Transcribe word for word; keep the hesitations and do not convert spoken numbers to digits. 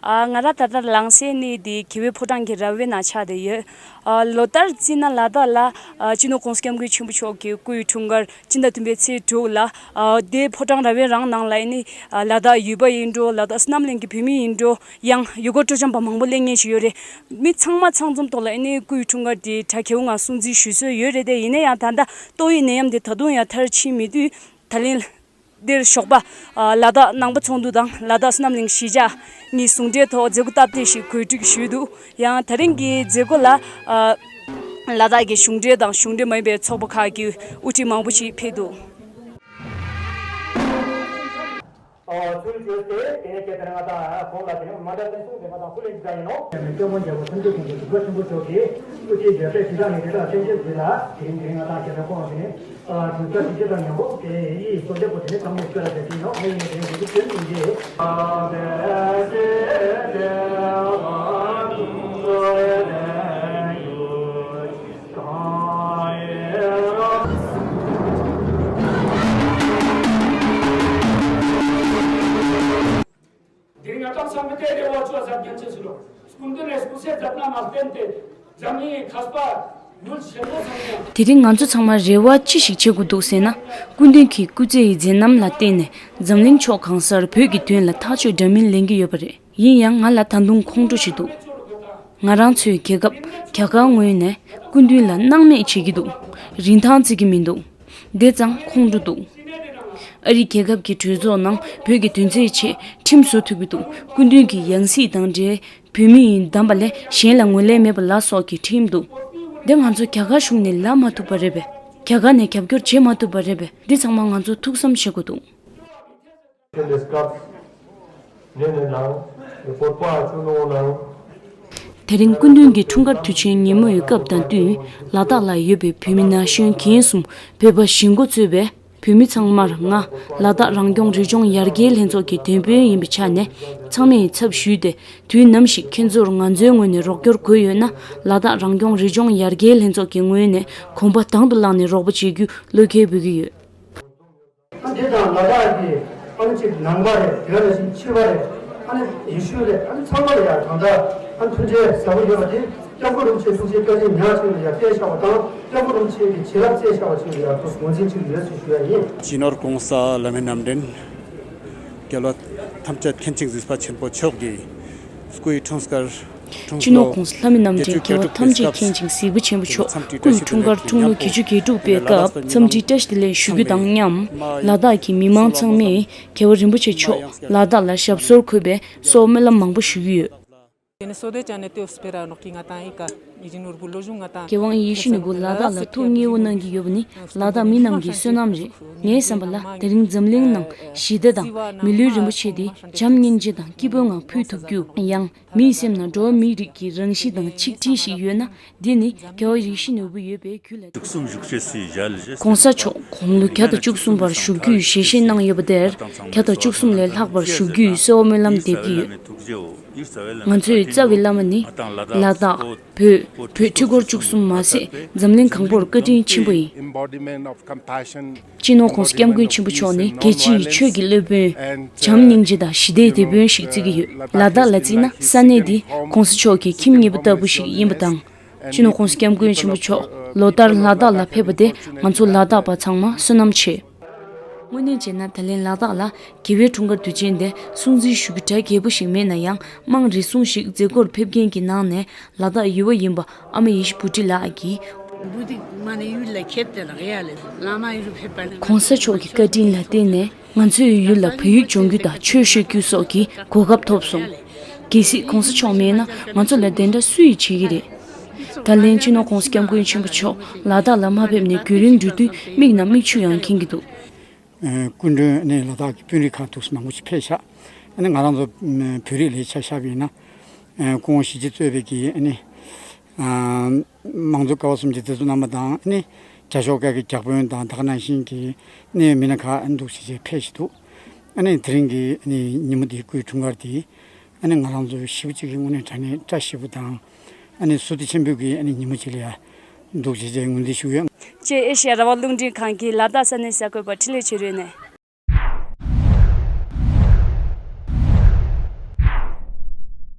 ཨ། ང་རང་ད་ལྟ་ལང་སའི་གནས་འདི་གྱེས་པའི་ཕོ་བྲང་གི་ར་བའི་ནང་ཆགས་བསྡད་ཡོད། ཨ། ལོ་ལྟར་བརྩིས་ན་ལ་དྭགས་ལ། ཨ། སྤྱི་ནོར་༸གོང་ས་༸སྐྱབས་མགོན་ཆེན་པོ་མཆོག་གི་སྐུའི་འཁྲུངས་སྐར་སྤྱི་ཟླ་བདུན་པའི་ཚེས་དྲུག་ལ། ཨ། དེ་ཕོ་བྲང་ར་བའི་རང་ནང་ལ་ཨ་ནི། ཨ། ལ་དྭགས་ཡུལ་པ་ཡིན་འགྲོ། ལ་དྭགས་བསོད་ནམས་གླིང་གི་བོད་མི་ཡིན་འགྲོ། ཡང་ཡུལ་སྐོར་སྤྲོ་འཆམ་པ་མང་པོ་སླེབས་མཁན་ཞིག་ཡོད་རེད། མི་ཚང་མ་ཚང་འཛོམས་ཐོག་ལ་ཨ་ནི་སྐུའི་འཁྲུངས་སྐར་དེ་གྲ་རྒྱས་ངང་སྲུང་བརྩི་ཞུ་སྲོལ་ཡོད་རེད་དེ། ཡིན་ན་ཡང་ད་ལྟ་ཏོག་དབྱིབས་ནད་ཡམས་དེ་ད་དུང་ཡང་མཐར་ཕྱིན་མེད་དུས། ད་ལན་འདིར་ཞོགས་པ། ཨ། ལ་དྭགས་ནང་པ་ཚོགས་འདུ་དང་ལ་དྭགས་བསོད་ནམས་གླིང་གཞིས་ཆགས་གཉིས་ཟུང་འབྲེལ་ཐོག་མཛད་སྒོ་སྟབས་བདེ་ཞིག་གོ་སྒྲིག་ཞུས་འདུག། ཡང་ད་རིང་གི་མཛད་སྒོ་ལ། ཨ། ལ་དྭགས་ཀྱི་གཞུང་འབྲེལ་དང་གཞུང་འབྲེལ་མ་ཡིན་པའི་ཚོགས་པ་ཁག་གི་དབུ་ཁྲིད་མང་པོ་ཞིག་ཕེབས་འདུག། ཚུལ་བཅོས་ཏེ། དེ་ནས་ཁྱེད་དེ་ང་དང་གོང་ལ་དེ་ནས་མ་འདྲ་བརྟན་སྲུང་དེ་ང་དང་ཧུ་ལེན་ཅི་ད་ཡིན་ནོ། སྐྱབས་མགོན་རྒྱལ་པོ་ཐམས་ཅད་མཁྱེན་ཅིང་གཟིགས་པ་ཆེན་པོ་མཆོག་གིས་སྐུ་ཚེ་ཞབས་པད་ཞི་དྲག་ནས་བདེ་དང་ལྷན་ཅིག་ཡོད་ལ། དེ་རིང་དེ་ང་དང་ཁྱེད་དེ་ཁོང་དེ་ནས་དྲུང་འཚོ་ཞིག་ཅི་དང་མཉམ་པོ་དེ་ཡིས་གཙོ་མཛད་པོ་དེ་ནས་ཚང་མས་བསྐྱོད་ལ་དེ་དེ་ནོ། ཨ་ཡིན་དེ་རིང་དེ་དེ་དེ་དེ། དེ་རིང་ང་ཚོ་ཚང་མས་དེ་རེ་བ་ཆོས་ཟབ་རྒྱན་ཆེ་ཞུ་རོགས། སྐུ་མདུན་ནས་སྐུ་ཚེ་ཟབ་རྣམ་པར་བརྟན་ཏེ་འཛམ་གླིང་མཁས་པ་ཡུལ་ཆེན་པོ་ཚང་མས། དེ་རིང་ང་ཚོ་ཚང་མ་རེ་བ་ཅི་ཞིག་བྱེད་དགོས་འདུག་ཟེར་ན། སྐུ་མདུན་གྱི་སྐུ་ཚེ་ཡི་མཛད་རྣམ་ལ་བརྟེན་ནས་འཛམ་གླིང་ཕྱོགས་གང་སར་བོད་ཀྱི་དོན་ལ་ཐག་གཅོད་འདྲ་མིན་ལེན་གྱི་ཡོད་པ་རེད། ཡིན་ཡང་ང་ལ་ད་དུང་ཁོང་ཁྲོ་ཞིག་འདུག། ང་རང་ཚོའི་རྒྱལ་ཁབ་རྒྱ་གར་ངོས་ནས་སྐུ་མདུན་ལ་སྣང་མེད་བྱེད་ཀྱི་འདུག། རིན་ཐང་བརྩི་གི་མི་འདུག། དེ་ཙང་ཁོང་ཁྲོ་འདུག། ཨ་རིའི་རྒྱལ་ཁབ་ཀྱི་གྲོས་ཚོགས་ནང་བོད་ཀྱི་དོན་ཚན་ཆེད་ཁྲིམས་བཟོ་ཐུབ་ཀྱི་འདུག། སྐུ་མདུན་གྱི་ཡང་སྲིད་དང་འབྲེལ་བོད་མི་ཡིན་གདམས་པ་ལས་གཞན་ལ་ངོས་ལེན་མེད་པ་ལ་སོགས་ཀྱི་ཁྲིམས་འདུག། དེ་ང་ཚོ་རྒྱ་གར་གཞུང་ནས་ལབ་མ་ཐུབ་པ་རེད་པས། རྒྱ་གར་ནས་རྒྱབ་སྐྱོར་བྱེད་མ་ཐུབ་པ་རེད་པས། འདི་ཚང་མ་ང་ཚོ་ཐུགས་བསམ་བཞེས་དགོས་འདུག། དེ་རིང་སྐུ་མདུན་གྱི་འཁྲུངས་སྐར་དུས་ཆེན་ཉིན་མོའི་སྐབས་དང་བསྟུན། ལ་དྭགས་ལ་ཡོད་པའི་བོད་མི་ན་གཞོན་རྒན་གསུམ་བོད་པ་བཞི་འགོ་གཙོས་པའི་བོད་མི་ཚང་མར། ང་ལ་དྭགས་རང་སྐྱོང་རི་ལྗོངས་ཡར་རྒྱས་ལྷན་ཚོགས་ཀྱི་འདེམས་དཔོན་ཡིན་པའི་ཆ་ནས་ཚང་མས་ཚབ་ཞུས་ཏེ། དུས་ནམ་ཞིག་ཁྱེད་ཚོར་ང་ཚོའི་ངོས་ནས་རོགས་སྐྱོར་དགོས་ཡོད་ན། ལ་དྭགས་རང་སྐྱོང་རི་ལྗོངས་ཡར་རྒྱས་ལྷན་ཚོགས་ཀྱི་ངོས་ནས་གོམ་པ་དང་དུ་བླངས་ནས་རོགས་པ་བྱེད་རྒྱུ་བློ་འགེལ་འབུལ་གྱི་ཡོད། ཨ། འདི་དང་ལ་དྭགས་ཀྱི་ཨ་ནི་གཅིག་ནང་པ་རེད། དེ་ག་ནང་བཞིན་ཕྱི་པ་རེད། ཨ་ནི་ཡེ་ཤུ་རེད། ཨ་ནི་ཚང་མ་ལ་ཡང་གང་ལྟར་ཨ་ནི་མཐུན་སྒྲིལ་ཟབ་པོ་ཡོད་པ་དེ་སྐྱབས་མགོན་རིན་པོ་ཆེ་ཐུགས་རྗེ་བཀའ་དྲིན་ཉག་གཅིག་ལ་ཡང་བརྟེན་བཞག་པ་དང་། སྐྱབས་མགོན་རིན་པོ་ཆེ་གི་བྱིན་རླབས་བརྟེན་བཞག་པ་ཅིག་ལ་ཡང་ཐུགས་སུ་ངོས་འཛིན་ཅིག་ཡོད་ཅེས་ཞུ་ཡ་ཡིན། སྤྱི་ནོར་༸གོང་ས་ལྷ་མིའི་རྣམ་འདྲེན་རྒྱལ་བ་ཐམས་ཅད་མཁྱེན་ཅིང་གཟིགས་པ་ཆེན་པོ་མཆོག་གི་སྐུའི་འཁྲུངས་སྐར། སྤྱི་ནོར་༸གོང་ས་ལྷ་མིའི་རྣམ་འདྲེན་རྒྱལ་བ་ཐམས་ཅད་མཁྱེན་ཅིང་གཟིགས་པ་ཆེན་པོ་མཆོག་སྐུའི་འཁྲུངས་སྐར་ཐུགས་ལོ་བརྒྱད་ཅུ་གྱ་དྲུག་པའི་སྐབས་འཚམས་འདྲིའི་བཀྲ་ཤིས་བདེ་ལེགས་ཞུ་རྒྱུ་དང་མཉམ། ལ་དྭགས་ཀྱི་མི་མང་ཚང་མས་རྒྱལ་བ་རིན་པོ་ཆེ་མཆོག་ལ་དྭགས་ལ་ཞབས་སོར་འཁོད་པའི་གསོལ་བ་སྨོན་ལམ་མང་པོ་ཞུ་གི་ཡོད། རྒྱལ་དབང་ཡིད་བཞིན་ནོར་བུ་ལོ་གཞོན་ང་དང་ལ་དྭགས་ལ་ཐུགས་མཉེས་པོ་གནང་གི་ཡོད་པ་ནི་ལ་དྭགས་མི་རྣམས་ཀྱི་བསོད་ནམས་རེད། ངའི་བསམ་པ་ལ་དེ་རིང་འཛམ་གླིང་ནང་ཞི་བདེ་དང་མི་ལུས་རིན་པོ་ཆེ་དེ་བྱམས་སྙིང་རྗེ་དང་སྐྱིད་པོའི་ངང་ཕུལ་ཐུབ་རྒྱུ། ཡང་མིའི་སེམས་ནང་འགྲོ་བ་མིའི་རིགས་ཀྱི་རང་གཤིས་དང་ཆིག་སྒྲིལ་ཞིག་ཡོད་ན། འདི་ནི་རྒྱལ་བ་ཡིད་བཞིན་ནོར་བུ་ཡོད་པའི་རྒྱུ་ལ། གོང་ས་མཆོག་དགུང་ལོ་བརྒྱ་དང་བཅུ་གསུམ་པར་བཞུགས་རྒྱུའི་ཞལ་བཞེས་གནང་ཡོད་པ་དེར། བརྒྱ་དང་བཅུ་གསུམ་ལས་ལྷག་པར་བཞུགས་རྒྱུའི་གསོལ་བ་སྨོན་ལམ་འདེབས་ཀྱི་ཡོད། ང་ཚོའི་རྩ་བའི་བླ་མ་ནི་ལ་དྭགས། བོད། བོད་ཁྲི་སྐོར་བཅུ་གསུམ་མ་ཟད་འཛམ་གླིང་གང་པོར་བཀའ་དྲིན་ཆེན་པོ་ཡིན། སྤྱི་ནོར་༸གོང་ས་༸སྐྱབས་མགོན་ཆེན་པོ་མཆོག་ནི་རྒྱལ་སྤྱིའི་ཆོས་ཀྱི་སློབ་དཔོན། བྱམས་སྙིང་རྗེ་དང་ཞི་བདེའི་དེད་དཔོན་ཞིག་བརྩི་གི་ཡོད། ལ་དྭགས་ལ་བརྩིས་ན་ས་གནས་འདི་༸གོང་ས་མཆོག་གི་ཁྱིམ་གཉིས་པ་ལྟ་བུ་ཞིག་ཡིན་པ་དང་། སྤྱི་ནོར་༸གོང་ས་༸སྐྱབས་མགོན་ཆེན་པོ་མཆོག་ལོ་ལྟར་ལ་དྭགས་ལ་ཕེབས་པ་དེ་ང་ཚོ་ལ་དྭགས་པ་ཚང་མ་བསོད་ནམས་ཆེ། དངོས་གནས་བྱས་ན་ད་ལན་ལ་དྭགས་ལ་རྒྱལ་བའི་འཁྲུངས་སྐར་དུས་ཆེན་དེ་སྲུང་བརྩི་ཞུ་རྒྱུ་གྲ་རྒྱས་པོ་ཞིག་མེད་ན་ཡང་། དམངས་རེ་ཟུང་ཞིག་མཛད་སྒོར་ཕེབས་མཁན་གྱི་ནང་ནས་ལ་དྭགས་ཡུལ་བ་ཡིན་པ་ཨ་མ་ཡེ་ཤེས་བུ་ཁྲིད་ལགས་ཀྱིས། གོང་ས་མཆོག་གི་བཀའ་དྲིན་ལ་བརྟེན་ནས་ང་ཚོའི་ཡུལ་ལ་བོད་ཡིག་སྦྱོང་རྒྱུ་དང་ཆོས་ཤེས་རྒྱུ་སོགས་ཀྱི་གོ་སྐབས་ཐོབ་སོང་། གལ་སྲིད་གོང་ས་མཆོག་མེད་ན་ང་ཚོ་ལ་དེ་འདྲ་སུ་ཡིས་བྱེད་ཀྱི་རེད། ད་ལན་སྤྱི་ནོར་༸གོང་ས་༸སྐྱབས་མགོན་ཆེན་པོ་མཆོག་ལ་དྭགས་ལ་མ་ཕེབས་ནས་རྒྱུན་རིང་འགྲོ་དུས་མིག་ནང་མིག་ཆུ་ཡང་འཁྱེར་གྱི་འདུག། སྐུ་མགྲོན་ནས་ལ་དྭགས་ཀྱི་དཔོན་རིགས་ཁག་ཐུགས་སུ་མང་པོ་ཞིག་ཕེབས་ཤག། ཨ་ནི་ང་རང་ཚོ་བོད་རིགས་ལ་ཆ་བཞག་པ་ཡིན་ན། སྐུ་ངོ་ཞི་བྱེད་གཙོས་པའི་གི་ཨ་ནི་དམངས་གཙོ་ཀ་བ་གསུམ་གྱི་སྡེ་ཚོགས་རྣམ་པ་དང་། ཨ་ནི་བྱ་ཤོག་ཁག་གི་བརྒྱ་དཔོན་དང་། ད་ག་ནང་བཞིན་གྱི་གནད་ཡོད་མི་སྣ་ཁག་འདུག་བྱས་བྱས་ཕེབས་བཞིན་འདུག། ཨ་ནི་དེ་རིང་གི་ཨ་ནི་ཉིན་མོ་འདི་སྐུའི་འཁྲུངས་སྐར་འདི། ཨ་ནི་ང་རང་ཚོ་ཞེ་པོ་ཅིག་གི་དངོས་གནས་དྲང་གནས་བཀྲ་ཤིས་པོ་དང་། ཨ་ནི་ཟུར་དུ་ཆེན་པོའི་གི་ཨ་ནི་ཉིན་མོ་ཅིག་ལ་ཡ་འདུག་བྱས་བྱས་ངོས་འཛིན་ཞུ་ཡོད། ཅེས་ཨེ་ཤེ་ཡ་རང་དབང་རླུང་འཕྲིན་ཁང་གི་ལ་དྭགས་ས་གནས་གསར་འགོད་པ་འཕྲིན་ལས་ཆོས་སྒྲོན་ནས།